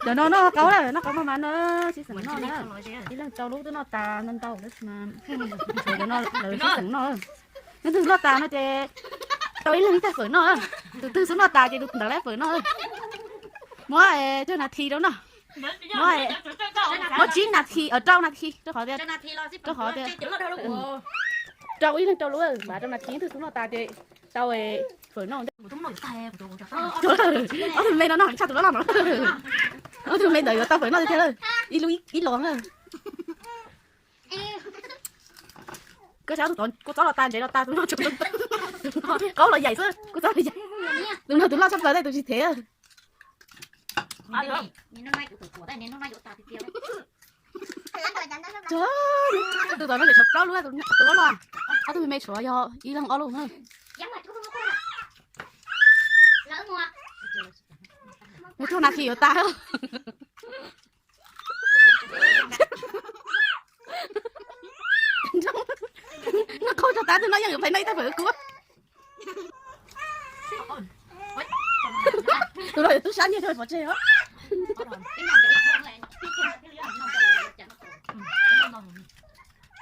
Cov no noj qaub lawm, noj qaub mas mas na, sib xeem noj na. Ib leeg rau lub twb noj tas ntau ntau lawm mas, tshuav cov no lawv sib xeem noj. Leej twg noj tas no ces tau ib leeg ib tais fawm noj. Tus twg xub noj tas ces tus ntawd lawv fawm noj. Muab coj nas thi rau noj. Muab, muab tsib nas thi, rau nas thi, rau qhov tias, rau qhov tias, rau ib leeg rau lub, mas rau nas thi, twg xub noj tas ces tau fawm noj. Ob tug me no noj heev tshaj tus loj loj no. Ob tug me ntawd yuav tau fawm noj tiag tiag lawm. Ib lub ib los na. Koj saib tus tod kua txob los tas, ntsev los tas, tus no tsuas qaub los yaim xwb, kua txob los yaim. Tus no tus loj tshaj plaws, tus tsis thev. Tus tod no tshuav plaub lub, tus loj loj. Ob tug me me tshuav yog ib leeg ob lub na. Mus tug nas thi yuav tas. Noj qaub tso tas, tus no yeej yuav pais noj ib tag fawm kub. Tus no yuav tub sab nyiaj rau pov tseg os.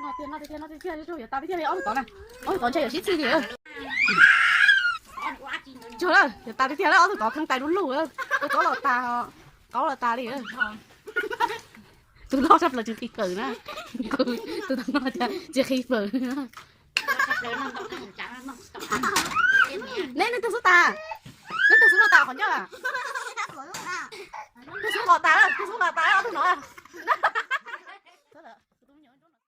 Noj tiag, noj tiag, noj tiag, yuav tas tiag li ob tug tod na. Ob tug tod ntshe yuav sib txig li. Tsuag lawm, yuav tas tiag tiag lawm, ob tug tod kheej tais lub lug, kua txob los tas, qaub los tas li. Tus loj tshaj plaws tsis qhib fawm na. Tus tod no tsis qhib fawm. Neb leej twg xub tas? Leej twg xub noj tas qhov ncauj? Tus xub nqa tas, tus xub nqa tas ob tug no.